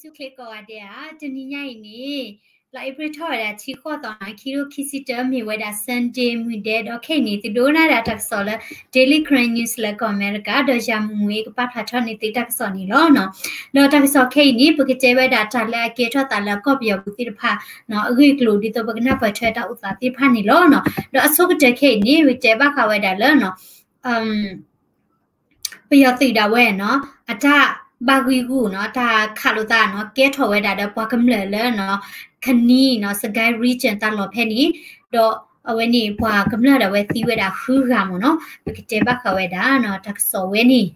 ထူၣ်ချ့ကိးဂၤဒဲးဧါ, တနံၤညါအံၤန့ၣ် လါအ့ဖြ့ၣ်ထီၣ်ဝဲဒၣ် တဆံဃိးသီ ခံကထိခံဆံတၢ မ့ၢ်ဝဲဒၣ် Sunday မုၢ်ဒဲး ဒီးခဲအံၤန့ၣ် သုဒိကနၣ်ဒၣ်တၢ်ကစီၣ်လၢ Daily Karen News လၢကီၢ်အမဲရကၤ ဒီးယၤမုၢ်မုၢ်အံၤ ကပာ်ဖျါထီၣ်န့ၢ်သုတၢ်ကစီၣ်န့ၣ်လီၤ. ဒီးတၢ်ကစီၣ်ခဲအံၤန့ၣ် ပကတဲဝဲဒၣ်တၢ်လၢအကဲထီၣ်သးလၢကီၢ်ပယီၤပူၤသ့ၣ်တဖၣ် အဂ့ၢ်အကျိၤ ဒ်သိးပကနၢ်ပၢၢ်ထွဲတၢ်အိၣ်သးသ့ၣ်တဖၣ်န့ၣ်လီၤ. ဒီးအဆိကတၢၢ်ခဲအံၤန့ၣ် ပတဲဘၣ်ဃးဝဲဒၣ်လၢ ပယီၤသုးဒၣ်ဝဲနီၤ အတၢ်ဘၣ်ဂံၢ်ဂူာ်နီၤ တၢ်ခးလိာ်သးနီၤ ကဲထီၣ်ဝဲဒၣ်ဒီးပှၤကမျၢၢ်လၢ ခနံနီၤ Sagaing Region တၢ်လီၢ်ဖဲန့ၣ်, ဒီးအဝဲန့ၣ် ပှၤကမျၢၢ်ဒၣ်ဝဲသံဝဲဒၣ်ဃုဂၤမ့ၢ်နီၤ, ပကတဲဘၣ်ဃးဝဲဒၣ်နီၤ တၢ်ကစီၣ်ဝဲန့ၣ်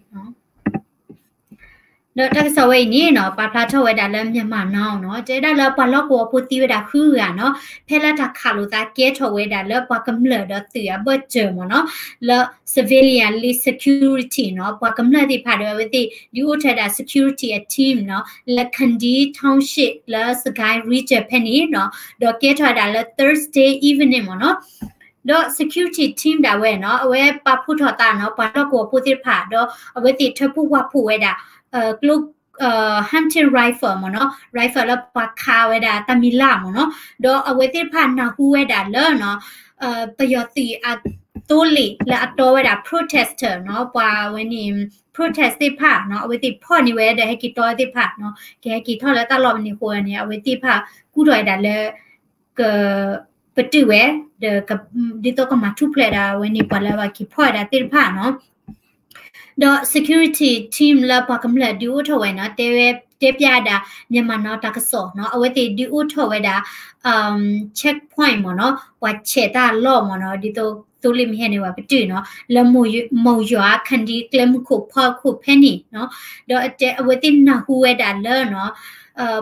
ဒီးတၢ်ကစီၣ်ဝဲအံၤန့ၣ်နီၤ ပာ်ဖျါထီၣ်ဝဲဒၣ်လၢ Myanmar Now နီၤ, တဲဒၣ်လၢပှၤလီၢ်ကဝီၤဖိသံဝဲဒၣ်ဃုဂၤနီၤ, ဖဲလၢတၢ်ခးလိာ်သးကဲထီၣ်ဝဲဒၣ်လၢပှၤကမျၢၢ်ဒီးသုးအဘၢၣ်စၢၤမ့ၢ်နီၤ, လၢ civilian လၢ security နီၤ, ပှၤကမျၢၢ်သ့ၣ်တဖၣ်ဒီးအဝဲသ့ၣ် ဒုးအိၣ်ထီၣ်ဝဲဒၣ် security အ team နီၤ, လၢ Khandi Township လၢ Sagaing Region ဖဲန့ၣ်နီၤ, ဒီးကဲထီၣ်ဝဲဒၣ်လၢ Thursday evening မ့ၢ်နီၤ ဒီး security team ဒၣ်ဝဲနီၤ အဝဲပာ်ဖှိၣ်ထီၣ်သးနီၤ ပှၤလီၢ်ကဝီၤဖိသ့ၣ်တဖၣ် ဒီးအဝဲသ့ၣ်ထၢဖှိၣ်ဝၣ်ဖှိၣ်ဝဲဒၣ် ကျိ hunting rifle မ့ၢ်နီၤ, rifle လၢပှၤခးဝဲဒၣ်တၢ်မံၤလၢ်မ့ၢ်နီၤ, ဒီးအဝဲသ့ၣ်တဖၣ်နၢ်ဟူဝဲဒၣ်လၢနီၤ ပယီၤသုးအသိလ့ၣ်လၢအတီဝဲဒၣ် protester နီၤ, ပှၤဝဲန့ၣ် protest သ့ၣ်တဖၣ်နီၤ, အဝဲသ့ၣ်ဖီၣ်န့ၢ်ဝဲဒီးဟဲက့ၤတီသ့ၣ်တဖၣ်နီၤ, ကဟဲက့ၤထီၣ်လၢတၢ်လီၢ်ပူၤန့ၣ်အဃိန့ၣ် အဝဲသ့ၣ်တဖၣ်ကူၣ်ထီၣ်ဝဲဒၣ်လၢ က ပတုာ်ဝဲ ဒီး ဒ်သိးကမၤထူၣ်ဖျဲးဒၣ်ဝဲန့ၣ် ပှၤလၢအဘၣ်က့ၤဖီၣ်ဝဲဒၣ်သ့ၣ်တဖၣ်နီၤ. ဒီး security team လၢပှၤကမျၢၢ်ဒုးအိၣ်ထီၣ်ဝဲနီၤ တဲဝဲ တဲပျၢ်ဒၣ် Myanmar Now တၢ်ကစီၣ်နီၤ, အဝဲသ့ၣ်ဒုးအိၣ်ထီၣ်ဝဲဒၣ် checkpoint မ့ၢ်နီၤ, ပှၤဆဲးတၢ်လီၢ်မ့ၢ်နီၤ, ဒ်သိးသိလ့ၣ်မ့ၢ်ဟဲန့ၣ် ပှၤပတုာ်နီၤ, လၢ မိၢ်ယွၤ ခနံ ကျဲမုၢ်ခိၣ်ဖီခိၣ်ဖဲန့ၣ်နီၤ, ဒီးအဝဲသ့ၣ်နၢ်ဟူဝဲဒၣ်လၢနီၤ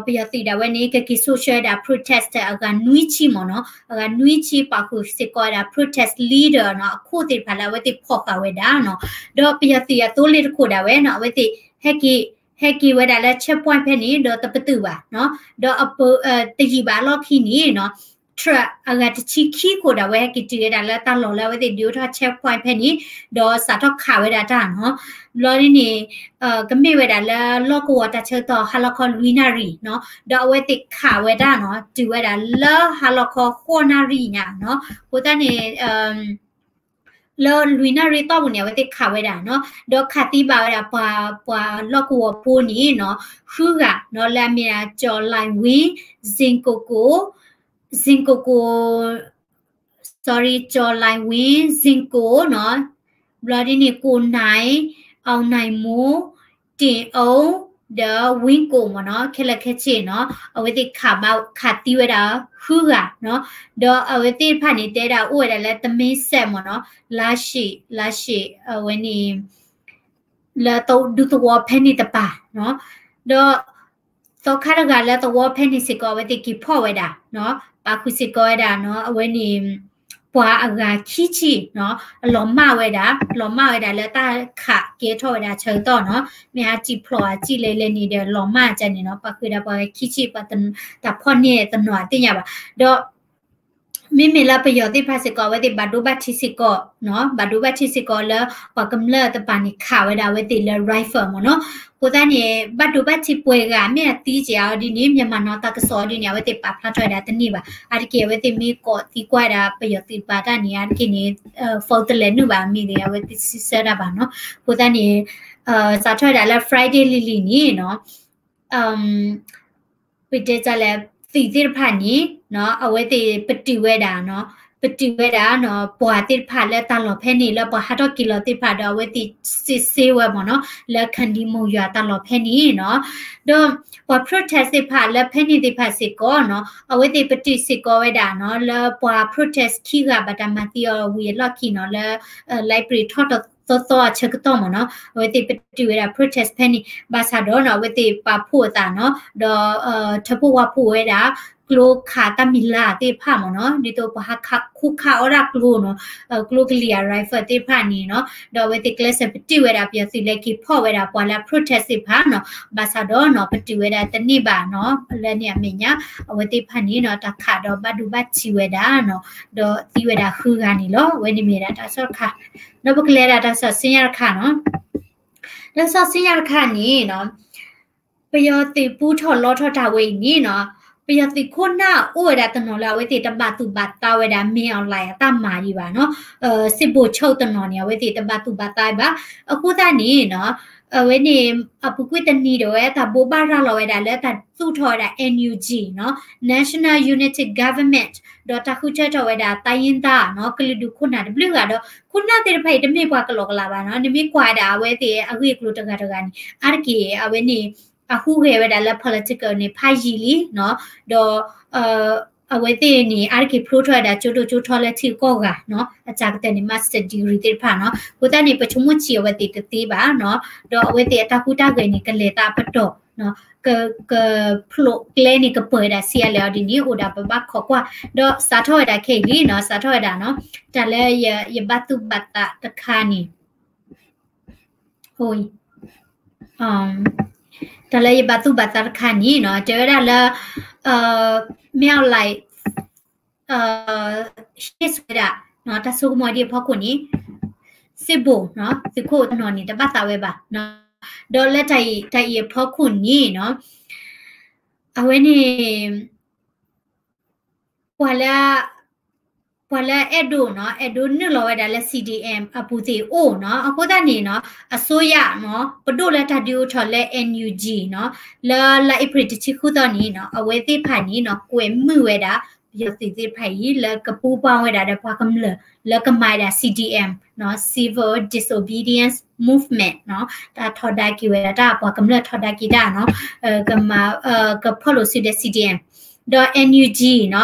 ပယီၤသုးဒၣ်ဝဲန့ၣ် ကက့ၤစိာ်ဆှၢဝဲဒၣ် protester အဂၤနွံဆံမ့ၢ်နီၤ, အဂၤနွံဆံပာ်ဃုာ်စ့ၢ်ကီးဝဲဒၣ် protest leader နီၤ, အခိၣ်သ့ၣ်တဖၣ်လၢအဝဲသ့ၣ်ဖီၣ်ဃာ်ဝဲဒၣ်နီၤ, ဒီးပယီၤသုးအသိလ့ၣ်တခိၣ်ဒၣ်ဝဲနီၤ အဝဲသ့ၣ် ဟဲက့ၤဝဲဒၣ်လၢ checkpoint ဖဲန့ၣ် ဒီးတပတုာ်ဘၣ်နီၤ, ဒီးအပ တယံာ်ဘၣ်အလီၢ်ခံန့ၣ်နီၤ truck အဂၤတဆံခံခိၣ်ဒၣ်ဝဲဟဲက့ၤတုၤဝဲဒၣ်လၢတၢ်လီၢ်လၢအဝဲသ့ၣ်ဒုးအိၣ်ထီၣ် checkpoint ဖဲန့ၣ်, ဒီးစးထီၣ်ခးဝဲဒၣ်တၢ်နီၤ, ဘျီဒ်န့ၣ် ကမ့ၢ်ဝဲဒၣ်လၢလီၢ်ကဝီၤတၢ်ဆၢကတီၢ် ဟါလီၤခီလွံၢ်နၣ်ရံၣ်နီၤ, ဒီးအဝဲသ့ၣ်ခးဝဲဒၣ်နီၤ တုၤဝဲဒၣ်လၢဟါလီၤခီဃိးနၣ်ရံၣ်ညါနီၤ, အဃိသတးန့ၣ် လၢလွံၢ်နၣ်ရံၣ်တီၢ်ပူၤန့ၣ် အဝဲသ့ၣ်ခးဝဲဒၣ်နီၤ, ဒီးခးသံဘၣ်ဝဲဒၣ်ပှၤ ပှၤလီၢ်ကဝီၤဖိန့ၣ်နီၤ ဃုဂၤနီၤ လၢအမ့ၢ်ဒၣ် ကၠီၤလၢၢ်ဝ့ စ့ၣ်ကိၣ်ကိၣ် စ့ၣ်ကိၣ်ကိၣ် sorry ကၠီၤလၢၢ်ဝ့ စ့ၣ်ကိၣ်နီၤ, ဘျီဒ်န့ၣ် ကိၣ်နၢ် အီၣ်နၢ်မိၢ် တ့ၣ်အိၣ် ဒီး ဝ့ကိၣ်မ့ၢ်နီၤ, ခဲလၢာ်ခဲဆ့နီၤ အဝဲသ့ၣ်ခးဘၣ် ခးသံဝဲဒၣ်ဃုဂၤနီၤ, ဒီးအဝဲသ့ၣ်တဖၣ်န့ၣ် တဲဒၣ်အိၣ်ဝဲဒၣ်လၢ တမ့ၢ်စဲးမ့ၢ်နီၤ, လါၡ့ၣ် လါၡ့ၣ် အဝဲန့ၣ် လၢဒူသဝီဖဲန့ၣ်တပၤနီၤ, ဒီး သီခါတဂၤလၢသဝီဖဲန့ၣ်စ့ၢ်ကီး အဝဲသ့ၣ်က့ၤဖီၣ်ဝဲဒၣ်နီၤ, ပာ်ဃုာ်စ့ၢ်ကီးဝဲဒၣ်နီၤ, အဝဲန့ၣ် ပှၤအဂၤခံဆံနီၤ, အလီၤမၢ်ဝဲဒၣ်, လီၤမၢ်ဝဲဒၣ်လၢတၢ်ခးကဲထီၣ်ဝဲဒၣ်အဆၢကတီၢ်နီၤ, မ့ၢ်အစံၣ်ဖျိးအစံၣ်လဲၤလဲၤန့ၣ်ဒီး လီၤမၢ်ကန့ၣ်နီၤ, ပာ်ဃုာ်ဒၣ်ပှၤဂၤခံဆံ ပှၤတၢ်ဖီၣ်န့ၢ်တနီၤအသ့ၣ်ညါဘၣ်, ဒီး မ့မ့ၢ်လၢပယီၤသ့ၣ်တဖၣ်စ့ၢ်ကီး အဝဲသ့ၣ်ဘၣ်ဒိဘၣ်ထံးစ့ၢ်ကီးနီၤ, ဘၣ်ဒိဘၣ်ထံးစ့ၢ်ကီးလၢပှၤကမျၢၢ်တပၤန့ၣ် ခးဝဲဒၣ်အဝဲသ့ၣ်လၢ rifle မ့ၢ်နီၤ, အဃိသတးန့ၣ် ဘၣ်ဒိဘၣ်ထံးပှဲၤဂၤမ့ၢ်အသံက့ၤအီၤဒ်န့ၣ် Myanmar Now တၢ်ကစီၣ်အီၤဒ်န့ၣ် အဝဲသ့ၣ်ပာ်ဖျါထီၣ်ဝဲဒၣ်တန့ၢ်ဘၣ်, အါတက့ၢ် အဝဲသ့ၣ်မ့ၢ်ကိးသံကွၢ်ဝဲဒၣ်ပယီၤသုးတပၤတၢ်န့ၣ် အါတက့ၢ်န့ၣ် phone တလဲၤနုာ်ဘၣ်မ့ၢ်ဂ့ၤ အဝဲသ့ၣ်စံးဆၢတၢ်ဘၣ်နီၤ, အဃိသတးန့ၣ် စးထီၣ်ဝဲဒၣ်လၢ Friday လံၤလံၤန့ၣ်နီၤ ပတဲတၢ်လဲၣ် သုးသ့ၣ်တဖၣ်န့ၣ် အဝဲသ့ၣ်ပတုာ်ဝဲဒၣ်နီၤ, ပတုာ်ဝဲဒၣ်နီၤ ပှၤသ့ၣ်တဖၣ်လၢတၢ်လီၢ်ဖဲန့ၣ် လၢပှၤဟးထီၣ်က့ၤလီၤသ့ၣ်တဖၣ်ဒီး အဝဲသ့ၣ်စစ်ဆေးဝဲမ့ၢ်နီၤ လၢ Khandi မိၢ်ယွၤတၢ်လီၢ်ဖဲန့ၣ်နီၤ, ဒီးပှၤ protest သ့ၣ်တဖၣ်လၢဖဲန့ၣ်သ့ၣ်တဖၣ်စ့ၢ်ကီးနီၤ အဝဲသ့ၣ်ပတုာ်စ့ၢ်ကီးဝဲဒၣ်နီၤ လၢပှၤ protest ခံဂၤဘၣ်တၢ်မၤသံအီၤဝံၤအလီၢ်ခံနီၤ လၢ လါအ့ဖြ့ၣ်ထီၣ်သီသီအဆၢကတီၢ်မ့ၢ်နီၤ အဝဲသ့ၣ်ပတုာ်ဝဲဒၣ် protest ဖဲန့ၣ် ဘၣ်ဆၣ်ဒီးနီၤ အဝဲသ့ၣ်ပာ်ဖှိၣ်အသးနီၤ ဒီး ထၢဖှိၣ်ဝါဖှိၣ်ဝဲဒၣ် ကျိခးတၢ်မံၤလၢ်သ့ၣ်တဖၣ်မ့ၢ်နီၤ ဒ်သိးပှၤဟးခးခူခးအီၣ်ဒၣ်ကျိနီၤ ကျိကလံၤ rifle သ့ၣ်တဖၣ်န့ၣ်နီၤ ဒီးအဝဲသ့ၣ်ကျဲးစၢးပတုာ်ဝဲဒၣ် ပယီၤသုးလၢက့ၤဖီၣ်ဝဲဒၣ်ပှၤလၢ protest သ့ၣ်တဖၣ်နီၤ ဘၣ်ဆၣ်ဒီးနီၤ ပတုာ်ဝဲဒၣ်တန့ၢ်ဘၣ်နီၤ လၢန့ၣ်အမဲာ်ညါ အဝဲသ့ၣ်တဖၣ်န့ၣ်နီၤ တၢ်ခးဒီးဘၣ်ဒိဘၣ်ထံးဝဲဒၣ်နီၤ ဒီးသံဝဲဒၣ်ဃုဂၤန့ၣ်လီၤ အဝဲန့ၣ်မ့ၢ်ဒၣ်တၢ်ကစီၣ်တခါ ဒီးပကလဲၤဒၣ်တၢ်ကစီၣ်ဆူညါတခါနီၤ တၢ်ကစီၣ်ဆူညါတခါန့ၣ်နီၤ ပယီၤသုးပူထီၣ်လီထီၣ်တၢ်ဝဲအံၤန့ၣ်နီၤ, ပယီၤသုးခိၣ်နၢ်အိၣ်ဝဲဒၣ်တနီၤလၢအဝဲသ့ၣ်တဘၣ်သူၣ်ဘၣ်သးဝဲဒၣ် မင်းအောင်လှိုင် အတၢ်မၤဒံးဘၣ်နီၤ, စစ်ဗိုလ်ချုပ် တနီၤန့ၣ် အဝဲသ့ၣ်တဘၣ်သူၣ်ဘၣ်သးဘၣ်. အဃိသတးန့ၣ်နီၤ, အဝဲန့ၣ် အပူၤကွံာ်တနံၤဒီးဝဲ တၢ်ဘိးဘၣ်ရၤလီၤဝဲဒၣ်လၢတၢ်သူၣ်ထီၣ်ဝဲဒၣ် NUG နီၤ, National Unity Government ဒီးတၢ်ဃုထၢထီၣ်ဝဲဒၣ် တိုင်းရင်းသား နီၤ, ကလုာ်ဒူၣ်ခိၣ်နၢ်တဘျုးဂၤဒီး ခိၣ်နၢ်သ့ၣ်တဖၣ်အံၤ တမ့ၢ်ပှၤကလီကလီဘၣ်နီၤ, နမ့ၢ်ကွၢ်ဝဲဒၣ်အဝဲသ့ၣ်အဂ့ၢ်အကျိၤတဂၤတဂၤန့ၣ် အါတက့ၢ်အဝဲန့ၣ် အဟူးဂဲၤဝဲဒၣ်လၢ political န့ၣ် ဖးယံာ်လံနီၤ, ဒီး အဝဲသ့ၣ်န့ၣ် အါတက့ၢ်ဖျိထီၣ်ဝဲဒၣ်ကၠိဒိၣ်ကၠိထီလၢထံဂုၤကီၢ်ဂၤနီၤ, အစှၤကတၢၢ်န့ၣ် master degree သ့ၣ်တဖၣ်နီၤ. အဃိသတးန့ၣ် ပဆိကမိၣ်ဆံးအဝဲသ့ၣ်တသ့ဘၣ်နီၤ, ဒီးအဝဲသ့ၣ်အတၢ်ဟူးတၢ်ဂဲၤန့ၣ် ကလဲၤသးအပတီၢ်နီၤ, က ကဖျိးကျဲန့ၣ် ကပၢၤဝဲဒၣ်ဆံးအါလဲၣ်အီၤဒ်န့ၣ် အိၣ်ဒၣ်ပဘၣ်ခိးကွၢ်, ဒီးစးထီၣ်ဝဲဒၣ်ခဲအံၤလံနီၤ, စးထီၣ်ဝဲဒၣ်နီၤ, တၢ်လၢယ ယဘၣ်သူၣ်ဘၣ်သးတခါန့ၣ် တၢ်လၢယဘၣ်သူၣ်ဘၣ်သးတခါန့ၣ်နီၤ, တဲဝဲဒၣ်လၢ မင်းအောင်လှိုင် ဟ့ၣ်ဝဲဒၣ် တၢ်ဆိကမိၣ်ဒ်အဖီခိၣ်န့ၣ် စစ်ဗိုလ် သုးခိၣ်တနီၤန့ၣ် တဘၣ်သးဝဲဘၣ်, ဒီးလၢတၢ်အံၤအဖီခိၣ်န့ၣ်နီၤ, အဝဲန့ၣ် ပှၤလၢ ပှၤလၢအဲၣ်ဒိးနီၤ, အဲၣ်ဒိးနုာ်လီၤဝဲဒၣ်လၢ CDM အပူၤသ့ၣ်အိၣ်နီၤ, အဃိသတးန့ၣ်နီၤ, အစိုးရနီၤ, ပဒိၣ်လၢတၢ်ဒုးအိၣ်ထီၣ်လၢ NUG နီၤ, လၢလါအ့ဖြ့ၣ်တဆံဃုသီန့ၣ်နီၤ, အဝဲသ့ၣ်တဖၣ်န့ၣ်နီၤ, ကွဲးမုာ်ဝဲဒၣ် ပယီၤသုးသ့ၣ်တဖၣ်အံၤ လၢကပူၤပူၤဝဲဒၣ်ဒီးပှၤကမျၢၢ် လၢကမၤဝဲဒၣ် CDM နီၤ, Civil Disobedience Movement နီၤ, တၢ်ထီဒါက့ၤဝဲဒၣ်တၢ် ပှၤကမျၢၢ်ထီဒါက့ၤတၢ်နီၤ, ကမၤ ကဖီၣ်လိာ်စုဒီး CDM ဒီး NUG နီၤ,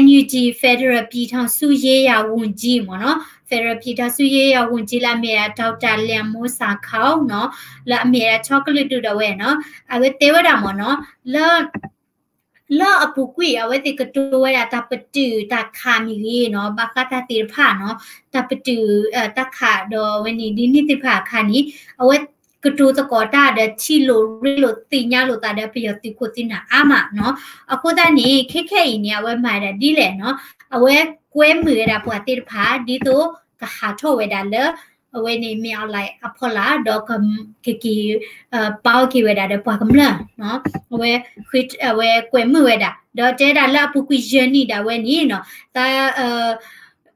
NUG federal ပြည်ထောင်စုရေးရာဝန်ကြီး မ့ၢ်နီၤ, federal ပြည်ထောင်စုရေးရာဝန်ကြီး လၢအမ့ၢ်ဒၣ် ဒေါက်တာ လျံမိစာခီနီၤ, လၢအမ့ၢ်ဒၣ်ဆီကလုာ်ဒူၣ်ဒီးဝဲနီၤ, အဝဲတဲဝဲဒၣ်မ့ၢ်နီၤ, လၢ လၢအပူၤကွံာ် အဝဲသ့ၣ်ကတိၤဝဲဒၣ်တၢ်ပတုာ်တၢ်ခးမ့ၢ်ဂ့ၤနီၤ, ဘၣ်ဃးတၢ်သ့ၣ်တဖၣ်နီၤ, တၢ်ပတုာ် တၢ်ခးဒီးအဝဲန့ၣ် ဒ်န့ၣ်သ့ၣ်တဖၣ်အခါန့ၣ် အဝဲကတိၤသကိးတၢ်ဒီးထံၣ်လိာ်ရ့လိာ်သ့ၣ်ညါလိာ်သးဒီးပယီၤသုးခိၣ်သုးနၢ်အါမးနီၤ, အဃိသတးန့ၣ် ခဲခဲအံၤန့ၣ် အဝဲမၤဝဲဒၣ်ဒ်လဲၣ်နီၤ, အဝဲကွဲမုာ်ဝဲဒၣ်ပှၤသ့ၣ်တဖၣ် ဒ်သိးကဟးထီၣ်ဝဲဒၣ်လၢ အဝဲန့ၣ် မင်းအောင်လှိုင် အဖီလာ် ဒီးက ကက့ၤ ပာ်အီၤက့ၤဝဲဒၣ်ဒီးပှၤကမျၢၢ်နီၤ, အဝဲ အဝဲကွဲးမုာ်ဝဲဒၣ် ဒီးတဲဒၣ်လၢအပူၤကွံာ်ယဲၢ်နံၣ်ဒၣ်ဝဲန့ၣ်နီၤ, တၢ်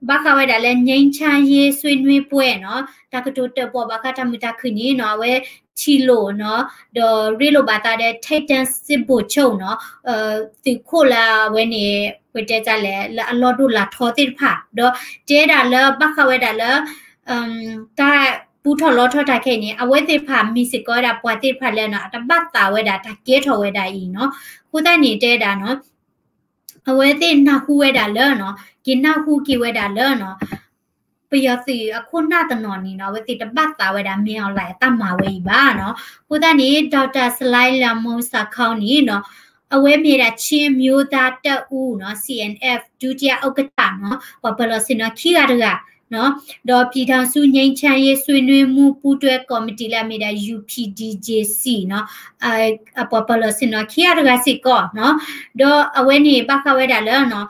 ဘၣ်ဃးဝဲဒၣ်လၢ ငြိမ်းချမ်းရေးဆွေးနွေးပွဲ နီၤ, တၢ်ကတိၤတၢၣ်ပီၣ်ဘၣ်ဃးတၢ်မုာ်တၢ်ခုၣ်န့ၣ်နီၤ, အဝဲထံၣ်လိာ်နီၤ, ဒီးရ့လိာ်ဘၣ်သးဒီး ထိပ်တန်းစစ်ဗိုလ်ချုပ် နီၤ, သုးခိၣ်လၢအဝဲန့ၣ် ပတဲတၢ်လဲၣ် လၢအလီၢ်ဒိၣ်လၢ်ထီသ့ၣ်တဖၣ်, ဒီးတဲဒၣ်လၢဘၣ်ဃးဝဲဒၣ်လၢ တၢ်ပူထီၣ်လီထီၣ်တၢ်ခဲအံၤန့ၣ် အဝဲသ့ၣ်တဖၣ်မ့ၢ်စ့ၢ်ကီးဝဲဒၣ်ပှၤသ့ၣ်တဖၣ်လၢနီၤ အတဘၣ်သးဝဲဒၣ်တၢ်ကဲထီၣ်ဝဲဒၣ်အံၤနီၤ. အဃိသတးန့ၣ်တဲဒၣ်နီၤ အဝဲသ့ၣ်နၢ်ဟူဝဲဒၣ်လၢနီၤ က့ၤနၢ်ဟူက့ၤဝဲဒၣ်လၢနီၤ ပယီၤသုးအခိၣ်နၢ်တနီၤန့ၣ်နီၤ အဝဲသ့ၣ်တဘၣ်သးဝဲဒၣ် မင်းအောင်လှိုင် အတၢ်မၤဝဲအံၤဘၣ်နီၤ. အဃိသတးန့ၣ် ဒေါက်တာ ဆလိုင်းလမုန်းဆာခေါင်း န့ၣ်နီၤ အဝဲမ့ၢ်ဝဲဒၣ် ချင်းအမျိုးသားတပ်ဦးနီၤ စီအန်အက်ဖ် ဒုတိယဥက္ကဋ္ဌ နီၤ ပှၤပၢၤလီၢ်ဆ့ၣ်နီၤခံဂၤတဂၤ နီၤ ဒီး ပြည်ထောင်စုငြိမ်းချမ်းရေးဆွေးနွေးမှုပူးတွဲကော်မတီ လၢအမ့ၢ်ဒၣ် ယူပီဒီဂျေစီ နီၤ အပှၤပၢၤလီၢ်ဆ့ၣ်နီၤခံဂၤတဂၤစ့ၢ်ကီးနီၤ. ဒီးအဝဲန့ၣ်ဘၣ်ဃးဝဲဒၣ်လၢနီၤ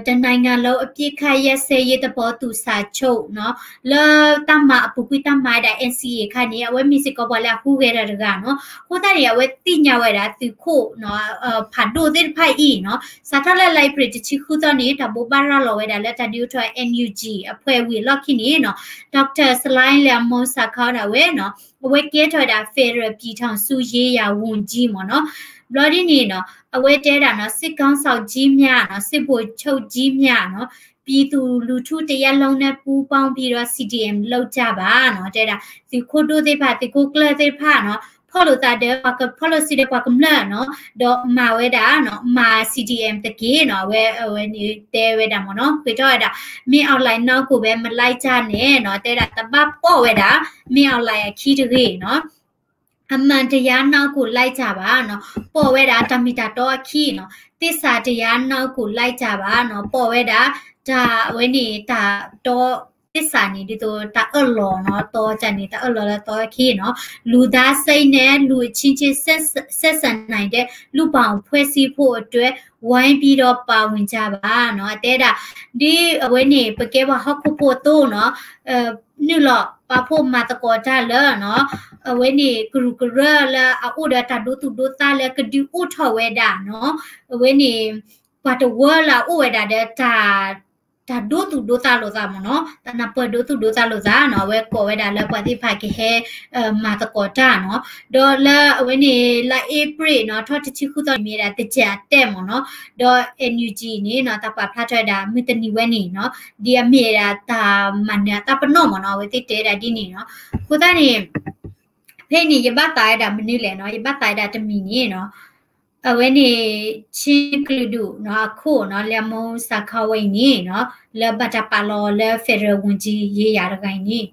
တနိုင်ငံလုံးအပစ်အခတ်ရပ်စဲရေးသဘောတူစာချုပ် နီၤ လၢတၢ်မၤအပူၤကွံာ်တၢ်မၤဝဲဒၣ် NCA အခါန့ၣ် အဝဲမ့ၢ်စ့ၢ်ကီးပှၤလၢအဟူးဂဲၤတၢ်တဂၤနီၤ. အဃိသတးန့ၣ် အဝဲသ့ၣ်ညါဝဲဒၣ်သုးခိၣ်နီၤ ဖးဒိၣ်သ့ၣ်တဖၣ်အံၤနီၤ စးထီၣ်လၢလါအ့ဖြ့ၣ်တဆံဃုသီန့ၣ် တၢ်ဘိးဘၣ်ရၤလီၤဝဲဒၣ်လၢတၢ်ဒုးအိၣ်ထီၣ် NUG အဖွဲ့ဝင်အလီၢ်ခံန့ၣ်နီၤ ဒေါက်တာ ဆလိုင်းလမုန်းဆာခေါင်း ဒၣ်ဝဲနီၤ အဝဲကဲထီၣ်ဝဲဒၣ် federal ပြည်ထောင်စုရေးရာဝန်ကြီး မ့ၢ်နီၤ. ဘျီဒ်န့ၣ်နီၤ အဝဲတဲဒၣ်နီၤ စစ်ခေါင်းဆောင်ကြီးများ နီၤ စစ်ဗိုလ်ချုပ်ကြီးများ နီၤ ပြည်သူလူထုတစ်ရပ်လုံးနဲ့ပူးပေါင်းပြီးတော့ CDM လုပ်ကြပါ နီၤ တဲဒၣ် သုးခိၣ်ဒိၣ်သ့ၣ်တဖၣ် သုးခိၣ်ကျၢၢ်သ့ၣ်တဖၣ်နီၤ ဖီၣ်လိာ်သးဒီး ပှၤကဖီၣ်လိာ်စုဒီးပှၤကမျၢၢ်နီၤ ဒီးမၤဝဲဒၣ်နီၤ မၤ CDM တက့ၢ်နီၤ အဝဲ အဝဲန့ၣ်တဲဝဲဒၣ်မ့ၢ်နီၤ ဃ့ထီၣ်ဝဲဒၣ် မင်းအောင်လှိုင် နောက်ကိုပဲ မလိုက်ကြနဲ့ နီၤ တဲဒၣ်တဘၣ်ပိာ်ဝဲဒၣ် မင်းအောင်လှိုင် အခံတဂ့ၤနီၤ အမှန်တရား နောက်ကို လိုက်ကြပါ နီၤ ပိာ်ဝဲဒၣ်တၢ်မ့ၢ်တၢ်တီအခံနီၤ သစ္စာတရား နောက်ကို လိုက်ကြပါ နီၤ ပိာ်ဝဲဒၣ် တၢ်ဝဲန့ၣ် တၢ်တီ သစ္စာ န့ၣ် ဒ်သိးတၢ်အၢၣ်လီၤနီၤ တီကန့ၣ် တၢ်အၢၣ်လီၤလၢတီအခံနီၤ လူသားစိတ်နဲ့ လူအချင်းချင်း ဆက်ဆံနိုင်တဲ့ လူ့ဘောင်ဖွဲ့စည်းဖို့အတွက် ဝိုင်းပြီးတော့ ပါဝင်ကြပါ နီၤ တဲဒၣ် ဒ်အဝဲန့ၣ် ပကဲပှၤဟီၣ်ခိၣ်ဖိအသိးနီၤ နုာ်လီၤပာ်ဖှိၣ်မၤသကိးတၢ်လၢနီၤ အဝဲန့ၣ်ကရူၢ်ကရၢလၢအအိၣ်ဒီးတၢ်ဒိသူၣ်ဒိသးလၢကဒုးအိၣ်ထီၣ်ဝဲဒၣ်နီၤ, အဝဲန့ၣ် ပှၤတဝၢလၢအအိၣ်ဝဲဒၣ်ဒီးတၢ် တၢ်ဒိသူၣ်ဒိသးလိာ်သးမ့ၢ်နီၤ, တၢ်နၢ်ပၢၢ်ဒိသူၣ်ဒိသးလိာ်သးနီၤ, အဝဲကိးဝဲဒၣ်လၢပှၤသ့ၣ်တဖၣ်ကဟဲ မၤသကိးတၢ်နီၤ, ဒီးလၢအဝဲန့ၣ် လါအ့ဖြ့ၣ်နီၤ ထီၣ်တဆံဃုသီန့ၣ် မ့ၢ်ဝဲဒၣ်သကၢ်တဲၣ်မ့ၢ်နီၤ, ဒီး NUG န့ၣ်နီၤ တၢ်ပာ်ဖျါထီၣ်ဝဲဒၣ် မုၢ်တနံၤဝဲန့ၣ်နီၤ, ဒ်အမ့ၢ်ဝဲဒၣ်တၢ်မၤနၢၤအသးပနီၣ်မ့ၢ်နီၤ, အဝဲသ့ၣ်တဲဝဲဒၣ်ဒ်န့ၣ်နီၤ, အဃိသတးန့ၣ် ဖဲအံၤန့ၣ် ယဘၣ်သးဝဲဒၣ်မနုၤလဲၣ်နီၤ, ယဘၣ်သးဝဲဒၣ်တမံၤန့ၣ်နီၤ, အဝဲန့ၣ် ခ့ကလုာ်ဒူၣ်နီၤ အခိၣ်နီၤ လၢမူစၢ်ခီဝဲအံၤန့ၣ်နီၤ, လၢဘၣ်တၢ်ပာ်လီၤလၢ federal ဝန်ကြီးရေးရာ တဂၤအံၤန့ၣ်,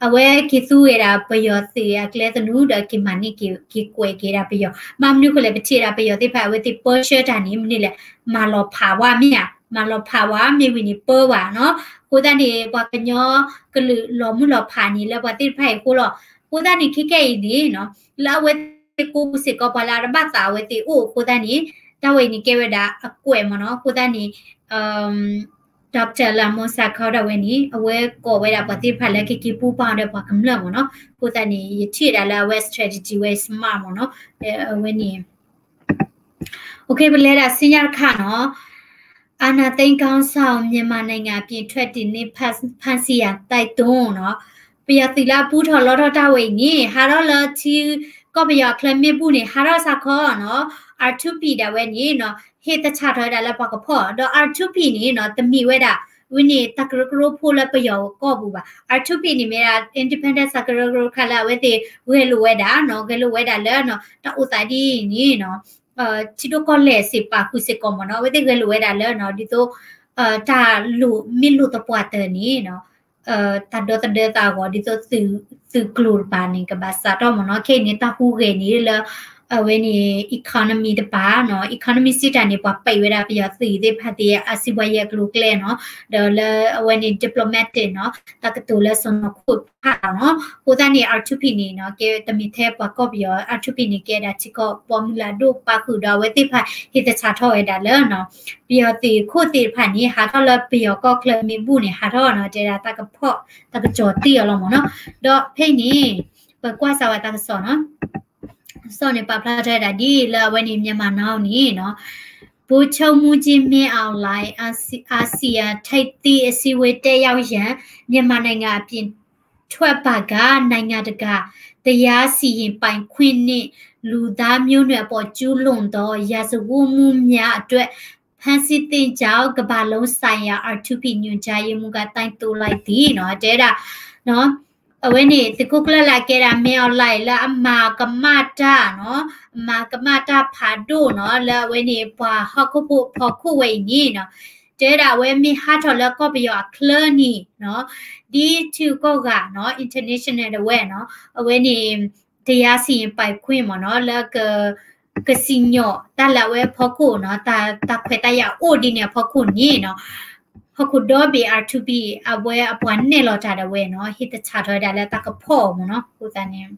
အဝဲက့ၤသူဝဲဒၣ်ပယီၤသုးအကျဲသနူဒီးက့ၤမၤန့ၢ်က့ၤ က့ၤကွဲးက့ၤဒၣ်ပယီၤ, မ့ၢ်မနုၤအဃိလဲၣ် ပထံၣ်ဒၣ်ပယီၤသ့ၣ်တဖၣ် အဝဲသ့ၣ်ပၢဆှၢတၢ်န့ၣ် မနုၤလဲၣ် မၤလီၤဖးဝဲမ့ၢ်ဧါ, မၤလီၤဖးဝဲမ့ၢ်ဝံၤန့ၣ်ပၢဝဲနီၤ, အဃိသတးန့ၣ် ပှၤကညီကလုာ်လီၤမုၢ်လီၤဖးန့ၣ် လၢပှၤသ့ၣ်တဖၣ်အံၤအဃိလီၤ, အဃိသတးန့ၣ် ခဲကဲအံၤန့ၣ်နီၤ လၢအဝဲသ့ၣ်ကိးပူၤစ့ၢ်ကီး ပှၤလၢအတဘၣ်သးအဝဲသ့ၣ်အိၣ်အဃိသတးန့ၣ်, တၢ်ဝဲအံၤန့ၣ်ကဲဝဲဒၣ်အကွဲးမ့ၢ်နီၤ, အဃိသတးန့ၣ် Doctor လၢမူစၢ်ခီဒၣ်ဝဲန့ၣ် အဝဲကိးဝဲဒၣ်ပှၤသ့ၣ်တဖၣ်လၢကက့ၤပူၤပာ်အီၤဒီးပှၤကမျၢၢ်မ့ၢ်နီၤ, အဃိသတးန့ၣ် ယထံၣ်ဒၣ်လၢအဝဲ strategy ဝဲ smart မ့ၢ်နီၤ, အဝဲန့ၣ် โอเค ပလဲၤဒၣ်ဆူညါတခါနီၤ, အာဏာသိမ်းခေါင်းဆောင် မြန်မာနိုင်ငံအပြင်ထွက်တင်နေ ဖမ်းဆီးရန်တိုက်တွန်းနီၤ, ပယီၤသုးလၢအပူထီၣ်လီထီၣ်တၢ်ဝဲအံၤန့ၣ် ဟးထီၣ်လၢထံကီၢ်ပယီၤအချၢမ့ၣ်ဘူၣ်န့ၣ် ဟးထီၣ်စ့ၢ်ကီးနီၤ, R two P ဒၣ်ဝဲန့ၣ်နီၤ ဟ့ၣ်သဆၣ်ထီၣ်ဝဲဒၣ်လၢပှၤကဖီၣ်, ဒီး R two P န့ၣ်နီၤ တမ့ၢ်ဝဲဒၣ် ဝဲန့ၣ် တၢ်ကရၢကရိဖိလၢပယီၤကီၢ်ပူၤဘၣ်, R two P န့ၣ်မ့ၢ်ဒၣ် independent တၢ်ကရၢကရိတခါလၢအဝဲသ့ၣ်ဂဲၤလိာ်ဝဲဒၣ်နီၤ, ဂဲၤလိာ်ဝဲဒၣ်လၢနီၤ တၢ်အိၣ်သးဒ်အံၤန့ၣ်နီၤ ထံဒိၣ်ကီၢ်လဲၢ်စ့ၢ်ပာ်ဃုာ်စ့ၢ်ကီးမ့ၢ်နီၤ, အဝဲသ့ၣ်ဂဲၤလိာ်ဝဲဒၣ်လၢနီၤ ဒ်သိး တၢ်လိၣ်မ့ၢ်လိၣ်သပှၢ်တၢၢ်န့ၣ်နီၤ တၢ်ဒီသဒၢသးအဂီၢ် ဒ်သိးသုးကျိၤတပၤန့ၣ် ကဘၣ်စးထီၣ်မ့ၢ်နီၤ, ခဲအံၤန့ၣ် တၢ်ဟူးဂဲၤန့ၣ်လၢ အဝဲန့ၣ် economy တပၤနီၤ, economy စံးတၢ်န့ၣ် ပှၤပံးဝဲဒၣ်ပယီၤသုးသ့ၣ်တဖၣ်သ့ၣ် အစံးဘှါယဲၢ်အကျိၤအကျဲနီၤ, ဒီးလၢအဝဲန့ၣ် diplomatic နီၤ, တၢ်ကတိၤလၢစီၢ်နီၤခိၣ်တဖၣ်လီၤနီၤ, အဃိသတးန့ၣ် R two P န့ၣ်နီၤ ကဲတမ့ၢ်ထဲပှၤကီၢ်ပယီၤ R two P န့ၣ် ကဲဒၣ်ထံကီၢ်ဘီမုၢ်လၢအဒိၣ်ပာ်ဃုာ်ဒီးအဝဲသ့ၣ်တဖၣ် ဟ့ၣ်သဆၣ်ထီၣ်ဝဲဒၣ်လၢနီၤ ပယီၤသုးခိၣ်သ့ၣ်တဖၣ်န့ၣ် ဟးထီၣ်လၢပယီၤကီၢ်ချၢမ့ၣ်ဘူၣ်န့ၣ် ဟးထီၣ်နီၤ တဲဒၣ်တၢ်ကဖီၣ် တၢ်ကစီၣ်တ့ၢ်အီၤလီၤမ့ၢ်နီၤ, ဒီးဖဲအံၤန့ၣ် ပကွၢ်စၢ်ဝဲတၢ်ကစီၣ်နီၤ စီၣ်န့ၣ် ပာ်ဖျါထီၣ်ဝဲဒၣ်ဒ်လၢအဝဲန့ၣ် Myanmar Now န့ၣ်နီၤ, ဗိုလ်ချုပ်မှူးကြီး မင်းအောင်လှိုင် အာဆီယံ ထိပ်သီးအစည်းအဝေး တက်ရောက်ရန် မြန်မာနိုင်ငံအပြင် ထွက်ပါက နိုင်ငံတကာ တရားစီရင်ပိုင်ခွင့်နှင့် လူသားမျိုးနွယ်အပေါ်ကျူးလွန်သော ရာဇဝတ်မှုများအတွက် ဖမ်းဆီးသင့်ကြောင်း ကမ္ဘာလုံးဆိုင်ရာ R two P ညွှန်ကြားရေးမှူးက တိုက်တွန်းလိုက်သည် နီၤ, တဲဒၣ် အဝဲန့ၣ် သုးခိၣ်ကျၢၢ်လၢအကဲဒၣ် မင်းအောင်လှိုင် လၢအမၤကမၣ်တၢ်နီၤ, အမၤကမၣ်တၢ်ဖးဒိၣ်နီၤ လၢအဝဲန့ၣ် ပှၤဟီၣ်ခိၣ်ဖိအဖီခိၣ်ဝဲအံၤန့ၣ်နီၤ, တဲဒၣ်အဝဲမ့ၢ်ဟးထီၣ်လၢကီၢ်ပယီၤအချၢန့ၣ်နီၤ, ဒ်ထံဂုၤကီၢ်ဂၤနီၤ international ဒၣ်ဝဲနီၤ, အဝဲန့ၣ် တရားစီရင်ပိုင်ခွင့် မ့ၢ်နီၤ လၢ ကစံၣ်ညီၣ်တၢ်လၢအဝဲအဖီခိၣ်နီၤ, တၢ်ခွဲးတၢ်ယာ်အိၣ်ဒ်န့ၣ်အဖီခိၣ်န့ၣ်နီၤ, ဟီၣ်ခိၣ်ဒီဘ့ၣ် R two P အဝဲအပှၤနဲၣ်လီၤတၢ်ဒၣ်ဝဲနီၤ ဟ့ၣ်သဆၣ်ထီၣ်ဝဲဒၣ်လၢတၢ်ကဖီၣ်အီၤမ့ၢ်နီၤ, အဃိသတးန့ၣ်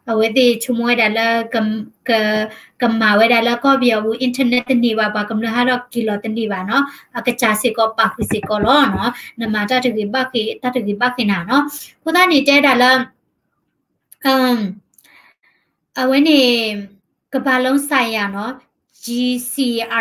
အဝဲသ့ၣ်ဆိကမိၣ်ဝဲဒၣ်လၢ ကမၤဝဲဒၣ်လၢကီၢ်ပယီၤပူၤ internet တန့ၢ်ဘၣ် ပှၤကမျၢၢ်ဟးထီၣ်က့ၤလီၤတန့ၢ်ဘၣ်နီၤ, အကစၢ်စ့ၢ်ကီးပာ်ဃုာ်စ့ၢ်ကီးလီၤနီၤ, နမၤတၢ်တဂ့ၤဘၣ်ဃ့ တၢ်တဂ့ၤဘၣ်ဃ့နၤနီၤ, အဃိသတးန့ၣ် တဲဒၣ်လၢ အဝဲန့ၣ် ကမ္ဘာလုံးဆိုင်ရာနီၤ G C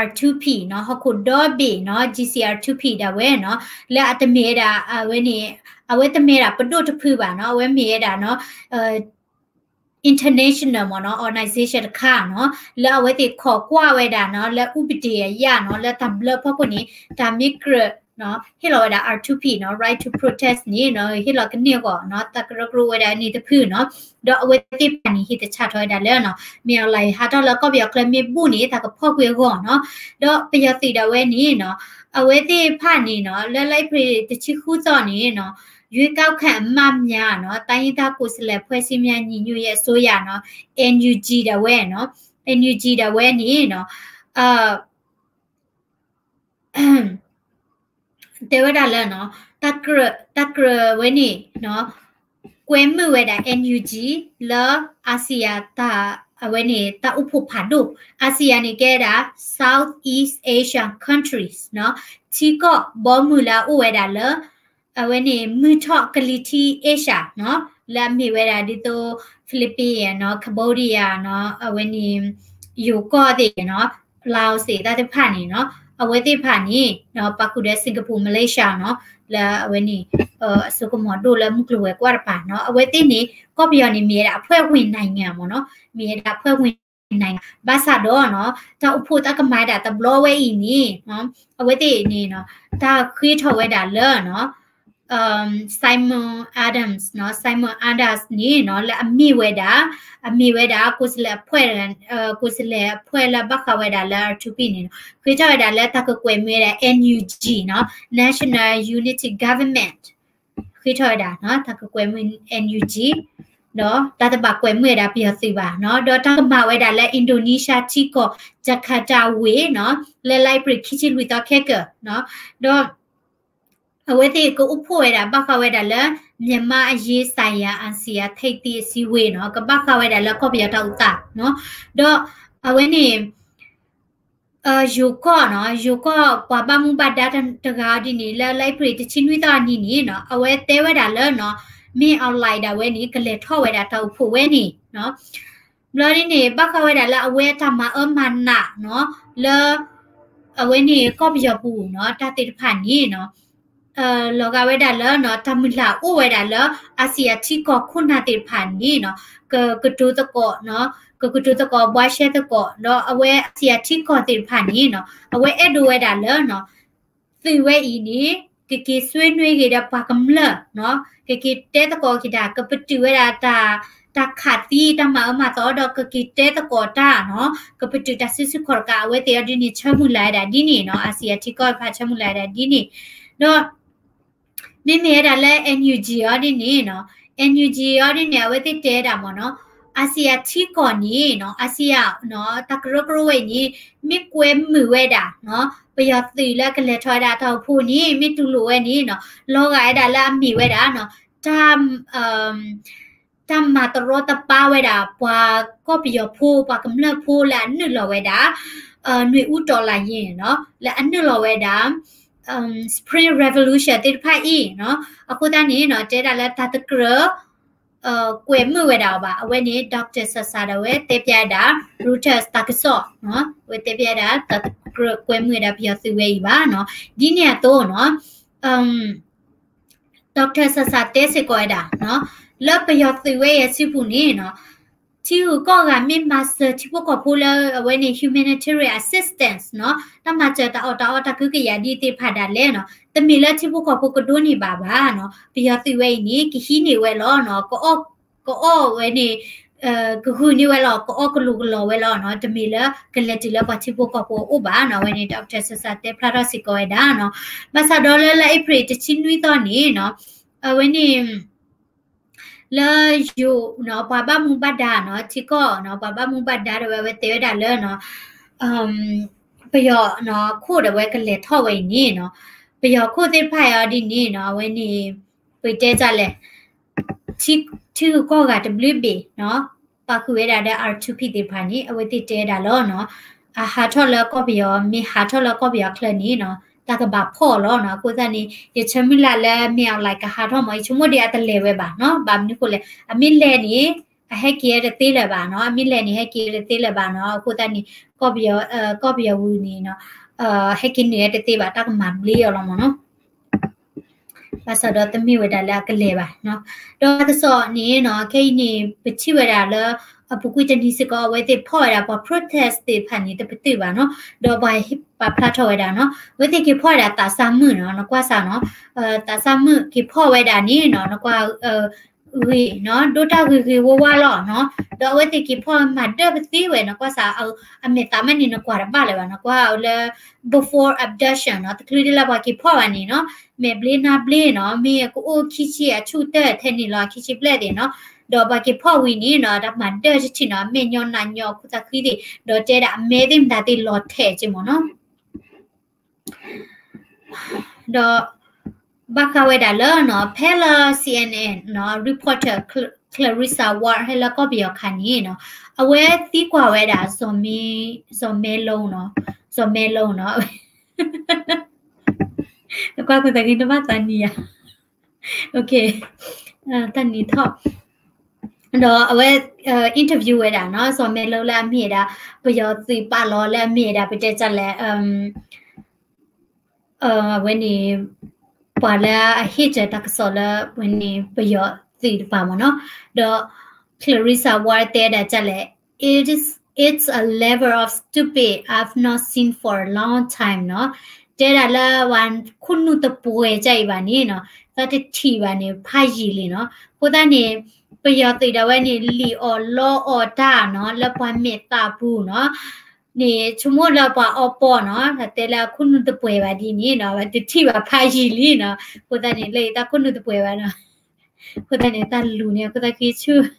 R two P နီၤ ဟီၣ်ခိၣ်ဒီဘ့ၣ်နီၤ G C R two P ဒၣ်ဝဲနီၤ လၢအတမ့ၢ်ဝဲဒၣ် အဝဲန့ၣ် အဝဲတမ့ၢ်ဝဲဒၣ်ပဒိၣ်တဖုဘၣ်နီၤ အဝဲမ့ၢ်ဝဲဒၣ်နီၤ international မ့ၢ်နီၤ organization တခါနီၤ လၢအဝဲသ့ၣ်ခိးကွၢ်ဝဲဒၣ်နီၤ လၢဥပဒေအရနီၤ လၢတၢ်ဘျၢဖီခိၣ်န့ၣ် တၢ်မ့ၢ်ကြၢး ဟ့ၣ်လီၤဝဲဒၣ် R two P နီၤ right to protest န့ၣ်နီၤ ဟ့ၣ်လီၤကန့ၢ်အဂီၢ်နီၤ တၢ်ကရၢကရိဝဲဒၣ်န့ၣ်တဖုနီၤ ဒီးအဝဲသ့ၣ်တဖၣ်န့ၣ် ဟ့ၣ်သဆၣ်ထီၣ်ဝဲဒၣ်လၢနီၤ မ့ၢ်အီၤလၢဟးထီၣ်လၢကီၢ်ပယီၤကျဲမ့ၢ်ဘူၣ်န့ၣ် တၢ်ကဖီၣ်ကွံာ်အဂီၢ်နီၤ ဒီးပယီၤသုးဒၣ်ဝဲန့ၣ်နီၤ အဝဲသ့ၣ်တဖၣ်န့ၣ်နီၤ လၢလါအ့ဖြ့ၣ်တဆံဃုသီန့ၣ်နီၤ ရွေးကောက်ခံအမတ်များနီၤ တိုင်းရင်းသားကိုယ်စားလှယ်အဖွဲ့အစည်းများညီညွတ်ရေးအစိုးရနီၤ NUG ဒၣ်ဝဲနီၤ NUG ဒၣ်ဝဲန့ၣ်နီၤ တဲဝဲဒၣ်လၢနီၤ တၢ်ကြၢး တၢ်ကြၢးဝဲန့ၣ်နီၤ ကွဲမုာ်ဝဲဒၣ် NUG လၢ ASEAN တၢ် အဝဲန့ၣ် တၢ်အိၣ်ဖှိၣ်ဖးဒိၣ် ASEAN န့ၣ်ကဲဒၣ် Southeast Asian countries နီၤ ထံကီၢ်ဘီမုၢ်လၢအအိၣ်ဝဲဒၣ်လၢ အဝဲန့ၣ် မုၢ်ထီၣ်ကလံၤထံး Asia နီၤ လၢအမ့ၢ်ဝဲဒၣ်ဒ်သိး Philippines နီၤ, Cambodia နီၤ, အဝဲန့ၣ် ယိၤကီၢ်သ့ၣ်နီၤ, Laos သ့ၣ်တၢ်သ့ၣ်တဖၣ်န့ၣ်နီၤ, အဝဲသ့ၣ်တဖၣ်န့ၣ်နီၤ ပာ်ဃုာ်ဒီး Singapore, Malaysia နီၤ, လၢအဝဲန့ၣ် အစိကမီၤဒိၣ်လၢမုၢ်ကျိၤဝဲၤကွာ်တပၤနီၤ, အဝဲသ့ၣ်န့ၣ် ကီၢ်ပယီၤန့ၣ် မ့ၢ်ဝဲဒၣ် အဖွဲ့ဝင်နိုင်ငံ မ့ၢ်နီၤ, မ့ၢ်ဝဲဒၣ် အဖွဲ့ဝင်နိုင်ငံ ဘၣ်ဆၣ်ဒီးနီၤ တၢ်အိၣ်ဖှိၣ်တၢ်ကမၤဒၣ်တဘျီဝဲအံၤန့ၣ် အဝဲသ့ၣ်န့ၣ်နီၤ တၢ်ဃ့ထီၣ်ဝဲဒၣ်လၢနီၤ Simon Adams နီၤ, Simon Adams န့ၣ်နီၤ လၢအမ့ၢ်ဝဲဒၣ် အမ့ၢ်ဝဲဒၣ် ကိုယ်စားလှယ်အဖွဲ့ ကိုယ်စားလှယ်အဖွဲ့ လၢဘၣ်ဃးဝဲဒၣ်လၢ R two P န့ၣ်နီၤ ဃ့ထီၣ်ဝဲဒၣ်လၢတၢ်ကကွဲးမုာ်ဝဲဒၣ် N U G နီၤ, National Unity Government ဃ့ထီၣ်ဝဲဒၣ်နီၤ တၢ်ကကွဲးမုာ် N U G ဒီးတၢ်တဘၣ်ကွဲးမုာ်ဝဲဒၣ်ပယီၤသုးဘၣ်နီၤ, ဒီးတၢ်ကမၤဝဲဒၣ်လၢ Indonesia ထံကီၢ် Jakarta ဝ့ၢ်နီၤ, လၢလါအ့ဖြ့ၣ်ခံဆံလွံၢ်သီခဲကၢာ်နီၤ, ဒီး အဝဲသ့ၣ်ကအိၣ်ဖှိၣ်ဝဲဒၣ် ဘၣ်ဃးဝဲဒၣ်လၢ မြန်မာ့အရေးဆိုင်ရာ အာဆီယံ ထိပ်သီးအစည်းအဝေး နီၤ, ကဘၣ်ဃးဝဲဒၣ်လၢကီၢ်ပယီၤတၢ်အိၣ်သးနီၤ, ဒီးအဝဲန့ၣ် ယိၤကီၢ်နီၤ, ယိၤကီၢ်ပှၤဘၣ်မူဘၣ်ဒါတဂၤအီၤဒ်န့ၣ် လၢလါအ့ဖြ့ၣ်တဆံနွံသီအနံၤန့ၣ်နီၤ, အဝဲတဲဝဲဒၣ်လၢနီၤ မ့ၢ်အီၣ်လဲၣ်ဒၣ်ဝဲန့ၣ် ကလဲၤထီၣ်ဝဲဒၣ်တၢ်အိၣ်ဖှိၣ်ဝဲန့ၣ်နီၤ ဘျီဒ်န့ၣ် ဘၣ်ဃးဝဲဒၣ်လၢအဝဲအတၢ်မၤအၢမၤနးနီၤ လၢ အဝဲန့ၣ်ကီၢ်ပယီၤပူၤနီၤ တၢ်သ့ၣ်တဖၣ်န့ၣ်နီၤ လီၤဂာ်ဝဲဒၣ်လၢနီၤ တၢ်မုၢ်လၢ်အိၣ်ဝဲဒၣ်လၢ အၤစံယၤထံကီၢ်ခိၣ်နၢ်သ့ၣ်တဖၣ်န့ၣ်နီၤ ကကတိၤသကိးနီၤ ကကတိၤသကိးဘှါရှဲသကိး ဒီးအဝဲအၤစံယၤထံကီၢ်သ့ၣ်တဖၣ်န့ၣ်နီၤ အဝဲအဲၣ်ဒိးဝဲဒၣ်လၢနီၤ သုးဝဲအံၤန့ၣ် ကက့ၤဆွေးနွေးက့ၤဒီးပှၤကမျၢၢ်နီၤ ကက့ၤတဲသကိးက့ၤတၢ် ကပတုာ်ဝဲဒၣ်တၢ် တၢ်ခးသံ တၢ်မၤအၢမၤသီ ဒီးကက့ၤတဲသကိးတၢ်နီၤ ကပတုာ်တၢ်စုဆူၣ်ခီၣ်တကး အဝဲသ့ၣ်အီၤဒ်န့ၣ် ဆၢမုၢ်လၢ်ဝဲဒၣ်ဒ်န့ၣ်နီၤ အၤစံယၤထံကီၢ်တဖၣ်ဆၢမုၢ်လၢ်ဝဲဒၣ်ဒ်န့ၣ် ဒီး မ့မ့ၢ်ဝဲဒၣ်လၢ N U G အီၤဒ်န့ၣ်နီၤ N U G အီၤဒ်န့ၣ် အဝဲသ့ၣ်တဲဒၣ်မ့ၢ်နီၤ အၤစံယၤထံကီၢ်န့ၣ်နီၤ အၤစံယၤနီၤ တၢ်ကရၢကရိဝဲအံၤန့ၣ် မ့ၢ်ကွဲမုာ်ဝဲဒၣ်နီၤ ပယီၤသုးလၢကလဲၤထီၣ်ဝဲဒၣ်တၢ်အိၣ်ဖှိၣ်န့ၣ် မ့ၢ်တူၢ်လိာ်ဝဲန့ၣ်နီၤ လီၤဂာ်ဝဲဒၣ်လၢအမ့ၢ်ဝဲဒၣ်နီၤ တၢ် တၢ်မၤတရီတပါဝဲဒၣ် ပှၤကီၢ်ပယီၤဖိ ပှၤကမျၢၢ်ဖိလၢအနုာ်လီၤဝဲဒၣ် နွေဦးတော်လှန်ရေးနီၤ လၢအနုာ်လီၤဝဲဒၣ် Spring Revolution သ့ၣ်တဖၣ်အံၤနီၤ အဃိသတးန့ၣ်နီၤ တဲဒၣ်လၢတၢ်တကြၢး ကွဲမုာ်ဝဲဒၣ်အီၤဘၣ်. အဝဲန့ၣ် Doctor Sasa ဒၣ်ဝဲတဲဖျါဒၣ် Reuters တၢ်ကစီၣ်နီၤ အဝဲတဲဖျါဒၣ် တၢ်တကြၢးကွဲမုာ်ဝဲဒၣ်ပယီၤသုးဝဲအံၤဘၣ်နီၤ ဒ်န့ၣ်အသိးနီၤ Doctor Sasa တဲစ့ၢ်ကီးဝဲဒၣ်နီၤ လၢပယီၤသုးဝဲအံၤအစုပူၤန့ၣ်နီၤ ထံဂုၤကီၢ်ဂၤမ့ၢ်မၤစၢၤထံဖိကီၢ်ဖိလၢအဝဲန့ၣ် humanitarian assistance နီၤ တၢ်မၤစၢၤတၢ်အီၣ်တၢ်အီတၢ်ကဟုကယာ်ဒ်သ့ၣ်တဖၣ်ဒၣ်လဲာ်နီၤ တမ့ၢ်လၢထံဖိကီၢ်ဖိကဒိးန့ၢ်ဘၣ်ဘၣ်နီၤ ပယီၤသုးဝဲအံၤန့ၣ် ကဟံးန့ၢ်ဝဲလီၤနီၤ ကအီၣ်ဝဲန့ၣ် ကဂုာ်န့ၢ်ဝဲလီၤ ကအီၣ်ကလိာ်ကလီၤဝဲလီၤနီၤ တမ့ၢ်လၢကလဲၤတုၤလၢပှၤထံဖိကီၢ်ဖိအအိၣ်ဘၣ်နီၤ အဝဲန့ၣ် Doctor Sasa တဲဖျါထီၣ်စ့ၢ်ကီးဝဲဒၣ်နီၤ ဘၣ်ဆၣ်ဒီးလၢလါအ့ဖြ့ၣ် တဆံနွံသီန့ၣ်နီၤ အဝဲန့ၣ် လၢယိၤနီၤ ပှၤဘၣ်မူဘၣ်ဒါနီၤ ထံကီၢ်နီၤ ပှၤဘၣ်မူဘၣ်ဒါဒၣ်ဝဲ အဝဲတဲဝဲဒၣ်လၢနီၤ ပယီၤနီၤ ခိၣ်ဒၣ်ဝဲကလဲၤထီၣ်ဝဲအံၤန့ၣ်နီၤ ပယီၤခိၣ်သ့ၣ်တဖၣ်အံၤအီၤဒ်န့ၣ်နီၤ အဝဲန့ၣ် ပတဲတၢ်လဲၣ် ထံဂုၤကီၢ်ဂၤတဘျုးဘ့ၣ်နီၤ ပာ်ဃုာ်ဝဲဒၣ်ဒီး R two P သ့ၣ်တဖၣ်န့ၣ် အဝဲသ့ၣ်တဲဒၣ်လီၤနီၤ အဟးထီၣ်လၢကီၢ်ပယီၤ မ့ၢ်ဟးထီၣ်လၢကီၢ်ပယီၤချၢန့ၣ်နီၤ တၢ်ကဘၣ်ဖီၣ်လီၤနီၤ အဃိသတးန့ၣ် ယဆၢမုၢ်လၢ်လၢ မ့ၢ်အီၣ်လဲၣ် ကဟးထီၣ်မး ယဆိကမိၣ်ဒ်အတလဲၤဝဲဘၣ်နီၤ ဘၣ်မနုၤဃိလဲၣ် အမ့ၢ်လဲၤန့ၣ် အဟဲက့ၤတသ့လၢၤဘၣ်နီၤ အမ့ၢ်လဲၤန့ၣ် ဟဲက့ၤတသ့လၢၤဘၣ်နီၤ အဃိသတးန့ၣ် ကီၢ်ပယီၤ ကီၢ်ပယီၤဝံၤန့ၣ်နီၤ ဟဲက့ၤနုာ်ဝဲတသ့ဘၣ် တၢ်ကမၤဘျ့အီၤလီၤမးနီၤ ဘၣ်ဆၣ်ဒီးတမ့ၢ်ဝဲဒၣ်လၢအကလဲၤဘၣ်နီၤ ဒီးတၢ်ကစီၣ်န့ၣ်နီၤ ခဲအံၤန့ၣ် ပထံၣ်ဝဲဒၣ်လၢ အပူၤကွံာ်တနံၤစ့ၢ်ကီး အဝဲသ့ၣ်ဖီၣ်ဝဲဒၣ်ပှၤ protest သ့ၣ်တဖၣ်န့ၣ် တပတုာ်ဘၣ်နီၤ ဒီးပှၤပာ်ဖျါထီၣ်ဝဲဒၣ်နီၤ အဝဲသ့ၣ်က့ၤဖီၣ်ဝဲဒၣ်သးစၢ်မုၣ်နီၤ နကွၢ်စၢ်နီၤ သးစၢ်မုၣ်က့ၤဖီၣ်ဝဲဒၣ်န့ၣ်နီၤ နကွၢ် ဂ့ၤနီၤ ဒိၣ်တၢ်ဂ့ၤဂ့ၤဝါဝါလီၤနီၤ ဒီးအဝဲသ့ၣ်က့ၤဖီၣ်မၤဒၢၣ်ပသ့ဝဲ နကွၢ်စၢ် အမဲာ်သးမးန့ၣ် နကွၢ်တဘၣ်လၢၤဘၣ် နကွၢ်လၢ before abduction နီၤ တချုးဒ်လၢပှၤက့ၤဖီၣ်ဘၣ်န့ၣ်နီၤ မဲာ်ဘျ့နါဘျ့နီၤ မ့ၢ်ကအိၣ်ခံဆံအဆူၣ်တၢၢ်ထဲန့ၣ်လီၤ ခံဆံဘျဲၣ်သ့ၣ်နီၤ ဒီးပှၤက့ၤဖီၣ်ဝံၤန့ၣ်နီၤ တၢ်မၤဒၢၣ်တထံၣ်နီၤ အမဲာ်ညါနးညါ ခိၣ်သးဃံသ့ၣ် ဒီးတဲဒၣ်အမဲာ်သ့ၣ်မတၤသ့ၣ်လီၤထဲးက့မ့ၢ်နီၤ ဒီး ဘၣ်ဃးဝဲဒၣ်လၢနီၤ ဖဲလၢ C N N နီၤ reporter Clarissa Ward ဟဲလၢကီၢ်ပယီၤခါန့ၣ်နီၤ အဝဲသံကွၢ်ဝဲဒၣ် စီၤမဲလုံးနီၤ စီၤမဲလုံးနီၤ နကွၢ်ခိၣ်သးဂ့ၤ နဘၣ်သးနံၤဧါ တၢ်နံၤထီၣ် ဒီးအဝဲ interview ဝဲဒၣ်နီၤ စီၤမဲလိလၢအမ့ၢ်ဝဲဒၣ် ပယီၤသုးပာ်လီၤလၢအမ့ၢ်ဝဲဒၣ် ပတဲတၢ်လဲၣ် အဝဲန့ၣ် ပှၤလၢအဟ့ၣ်တၢ်ကစီၣ်လၢဝဲန့ၣ် ပယီၤသုးတပၤမ့ၢ်နီၤ, ဒီး Clarissa Ward တဲဒၣ်တၢ်လဲၣ် It is, it's a level of stupid I've not seen for a long time နီၤ, တဲဒၣ်လၢပှၤခိၣ်နူာ်တပှဲၤတၢ်အံၤဘၣ်န့ၣ်နီၤ သးတထံၣ်ဘၣ်န့ၣ် ဖးယံာ်လံနီၤ, အဃိသတးန့ၣ် ပယီၤသုးဒၣ်ဝဲန့ၣ် လံၣ်အီၣ်လီအီၣ်တၢ်နီၤ လၢပှၤမဲာ်သးပူၤနီၤ န့ၣ် ဆိကမိၣ်လၢပှၤအီပီနီၤ တဲလၢအခိၣ်နူာ်တပှဲၤဘၣ်ဒ်န့ၣ်နီၤ တထံၣ်ဘၣ်ဖးယံာ်လံနီၤ, အဃိသတးန့ၣ် လၢအသးခိၣ်နူာ်တပှဲၤဘၣ်နီၤ, အဃိသတးန့ၣ် တၢ်လူၤန့ၣ် အဃိသတးက့ၤဆူၣ်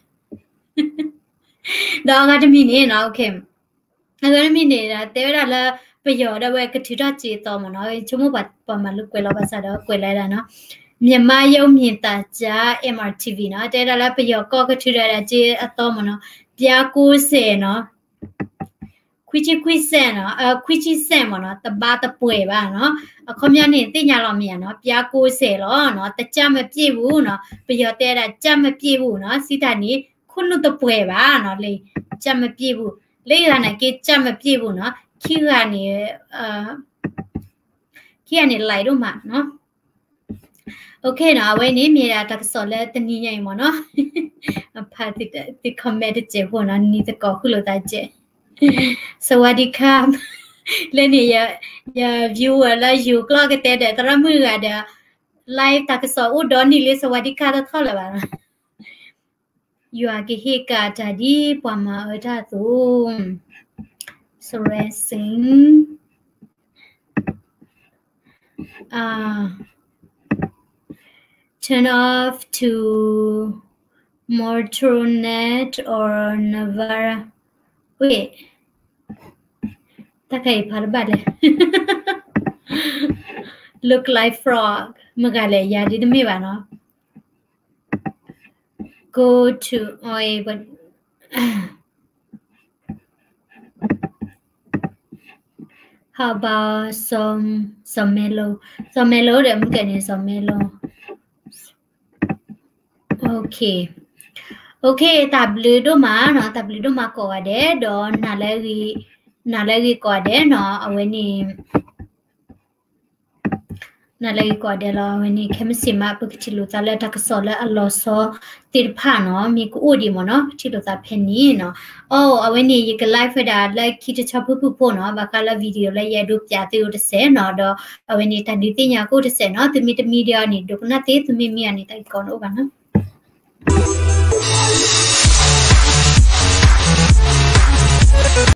ဒီးအဂၤတမံၤန့ၣ်နီၤ အဂၤတမံၤန့ၣ် တဲဝဲဒၣ်လၢ ပယီၤဒၣ်ဝဲကထုးထီၣ်စ့အသီမ့ၢ်နီၤ, ဆိကမိၣ်ပှၤမၤလိကွဲးလီၤဘၣ်ဆၣ်ဒီးကွဲးလီၤဝဲဒၣ်နီၤ, မြန်မာရုပ်မြင်သံကြား M R T V နီၤ, တဲဒၣ်လၢ ပယီၤကီၢ်ကထုးထီၣ်ဝဲဒၣ်စ့အသီမ့ၢ်နီၤ, ပျါးကိးဆယ်နီၤ ခွံဆံခွံစဲးနီၤ, ခွံဆံစဲးမ့ၢ်နီၤ, တဘၣ်တပှဲၤဘၣ်နီၤ, အခီပညီန့ၣ် သ့ၣ်ညါလီၤမ့ၢ်ဧါနီၤ, ပျါးကိးဆယ်လီၤနီၤ, တကျမပျ့ၣ်ဘူးနီၤ, ပယီၤတဲဒၣ် ကျမပျ့ၣ်ဘူးနီၤ, စံးတၢ်န့ၣ် ခိၣ်နူာ်တပှဲၤဘၣ်နီၤ, လၢ ကျမပျ့ၣ်ဘူး, လၢအဂၤန့ၣ်က့ ကျမပျ့ၣ်ဘူးနီၤ, ခံဂၤန့ၣ် ခံဂၤန့ၣ် လဲၤဒိၣ်မးနီၤ OK နီၤ, အဝဲန့ၣ်မ့ၢ်ဒၣ်တၢ်ကစီၣ်လၢတနံၤညါအံၤမ့ၢ်နီၤ, ဖးသု comment တစဲးဖိနီၤ, နံၤသကိးဃုလိာ်သးစဲး, စဝၤဒံခါ, လၢန့ၣ် ယ viewer လၢယိၤကျီၢ်ကတဲဒီးသရၣ်မုၣ်ဂၤဒီး live တၢ်ကစီၣ်အိၣ်ဒီနံၤလၢစဝၤဒံခါတထီၣ်လၢၤဘၣ်နီၤ, ယွၤကဟ့ၣ်ကၣ်တၢ်ဒ်ပှၤမၤအၢတၢ်အသိး, စရဲစ့ၣ် turn off to Motronet or Navara. Wait. တၢ်ခါအံၤဖးတဘၣ်လဲၣ်. Look like frog. မ့ၢ်ဂၤလဲၣ် ယၤဒ်တမ့ၢ်ဘၣ်နီၤ. Go to, oh, how about some, some mellow? Some mellow ဒီး မုၢ်ကဲန့ၣ် some mellow. Okay. Okay, တၢ်ဘျုးဒိၣ်မးနီၤ, တၢ်ဘျုးဒိၣ်မးကိးဂၤဒဲး, ဒီးနၤလၢအဂ့ၤ, နၤလၢအဂ့ၤကိးဂၤဒဲးနီၤ, အဝဲန့ၣ် နၤလၢအဂ့ၤကိးဂၤဒဲးလီၤ. အဝဲန့ၣ် ခဲမုၢ်ဆ့ၣ်မး ပကထံၣ်လိာ်သးလၢတၢ်ကစီၣ်လၢအလီၤဆီသ့ၣ်တဖၣ်နီၤ, မ့ၢ်ကအိၣ်ဒံးမ့ၢ်နီၤ, ထံၣ်လိာ်သးဖဲန့ၣ်နီၤ. အိၣ် အဝဲန့ၣ် ယက live ဝဲဒၣ်လၢခံတဆီဖုၣ်ဖုၣ်ဖိနီၤ, ဘၣ်ဃးလၢ video လၢယအဲၣ်ဒိးပၠးသုအိၣ်တစဲးနီၤ, ဒီးအဝဲန့ၣ် တၢ်ဒုးသ့ၣ်ညါကအိၣ်တစဲးနီၤ, သုမ့ၢ်တမံဒီးအီၤန့ၣ် ဒိကနၣ်သ့, သုမ့ၢ်မံအီၤန့ၣ် တၢ်ဂ့ၢ်ကီန့ၣ်အိၣ်ဘၣ်နီၤ.